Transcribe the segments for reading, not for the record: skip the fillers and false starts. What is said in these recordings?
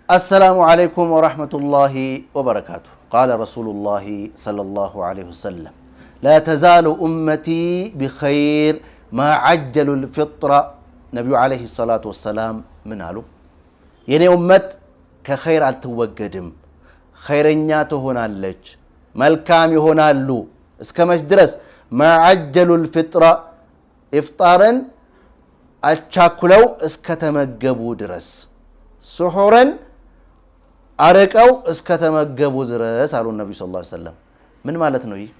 السلام عليكم ورحمة الله وبركاته. قال رسول الله صلى الله عليه وسلم: لا تزال أمتي بخير ما عجلوا الفطر። ነቢዩ عليه الصلاة والسلام ምን አሉ? የኔ ኡመት ከኸይር አልትወገድም፣ ኸይረኛ ትሆናለች፣ መልካም ይሆናሉ። እስከ መች ድረስ? ما عجلوا الفطر፣ ኢፍጣርን አቻኩለው እስከተመገቡ ድረስ፣ ስሑርን አርቀው እስከተመገቡ ድረስ አሉ ነቢዩ صلى الله عليه وسلم። ምን ማለት ነው ይህ?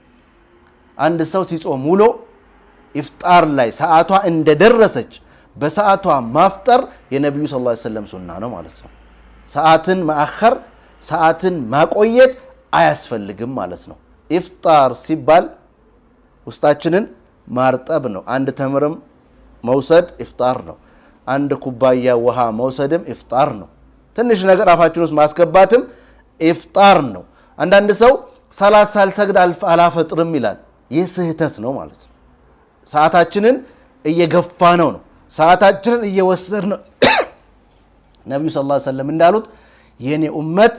አንድ ሰው ሲጾም ውሎ ኢፍጣር ላይ ሰዓቷ እንደደረሰች በሰዓቷ ማፍጠር የነቢዩ صلى الله عليه وسلم ሱና ነው ማለት ነው። ሰዓትን ማአኸር፣ ሰዓትን ማቆየት አያስፈልግም ማለት ነው። ኢፍጣር ሲባል ውስጣችንን ማርጠብ ነው። አንድ ተምርም መውሰድ ኢፍጣር ነው። አንድ ኩባያ ውሃ መውሰድም ኢፍጣር ነው። ትንሽ ነገር አፋችን ውስጥ ማስገባትም ኢፍጣር ነው። አንዳንድ ሰው ሰላት ሳልሰግድ አላፈጥርም ይላል። ይህ ስህተት ነው ማለት ነው። ሰዓታችንን እየገፋ ነው። ሰዓታችንን እየወሰድ ነው። ነቢዩ صلى الله عليه وسلم እንዳሉት የኔ ኡመት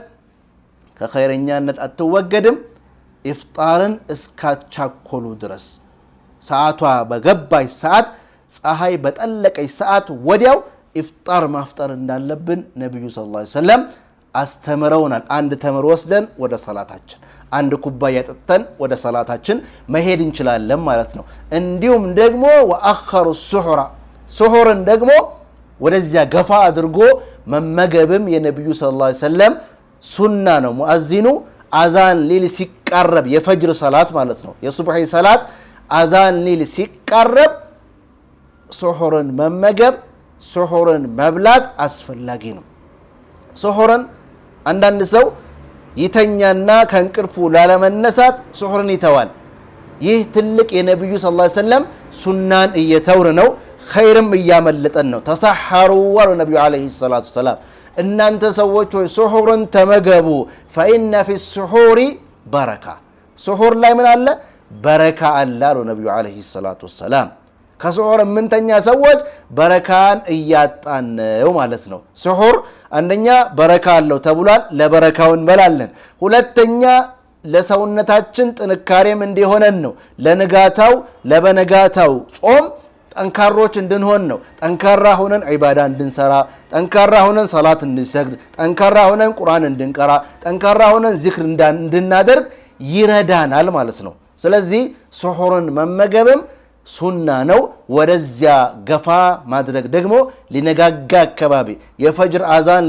ከኸይረኛነት አትወገድም ኢፍጣርን እስካቻኮሉ ድረስ። ሰዓቷ በገባች ሰዓት፣ ፀሐይ በጠለቀች ሰዓት ወዲያው ኢፍጣር ማፍጠር እንዳለብን ነቢዩ صلى الله عليه وسلم አስተምረውናል። አንድ ተምር ወስደን ወደ ሰላታችን፣ አንድ ኩባያ ጠጥተን ወደ ሰላታችን መሄድ እንችላለን ማለት ነው። እንዲሁም ደግሞ وأخروا السحور፣ ስሑርን ደግሞ ወደዚያ ገፋ አድርጎ መመገብም የነቢዩ صلى الله عليه وسلم ሱና ነው። ሙአዚኑ አዛን ሊል ሲቃረብ፣ የፈጅር ሰላት ማለት ነው፣ የሱብሒ ሰላት አዛን ሊል ሲቃረብ ስሑርን መመገብ፣ ስሑርን መብላት አስፈላጊ ነው። ስሑርን አንዳንድ ሰው ይተኛና ከእንቅልፉ ላለመነሳት ስሑርን ይተዋል። ይህ ትልቅ የነቢዩ صلى الله عليه وسلم ሱናን እየተውን ነው፣ ኸይርም እያመለጠን ነው። تسحروا አሉ ነቢዩ عليه الصلاة والسلام፣ እናንተ ሰዎች ሆይ ስሑርን ተመገቡ፣ فإن في السحور بركة፣ ስሑር ላይ ምን አለ? በረካ አለ አሉ ነቢዩ عليه الصلاة والسلام። ከስሑር የምንተኛ ሰዎች በረካን እያጣን ነው ማለት ነው። ስሑር አንደኛ በረካ አለው ተብሏል። ለበረካው እንበላለን። ሁለተኛ ለሰውነታችን ጥንካሬም እንዲሆነን ነው። ለንጋታው ለበነጋታው ጾም ጠንካሮች እንድንሆን ነው። ጠንካራ ሆነን ዒባዳ እንድንሰራ፣ ጠንካራ ሆነን ሰላት እንድንሰግድ፣ ጠንካራ ሆነን ቁርአን እንድንቀራ፣ ጠንካራ ሆነን ዚክር እንድናደርግ ይረዳናል ማለት ነው። ስለዚህ ስሑርን መመገብም ሱና ነው። ወደዚያ ገፋ ማድረግ ደግሞ ሊነጋጋ አካባቢ የፈጅር አዛን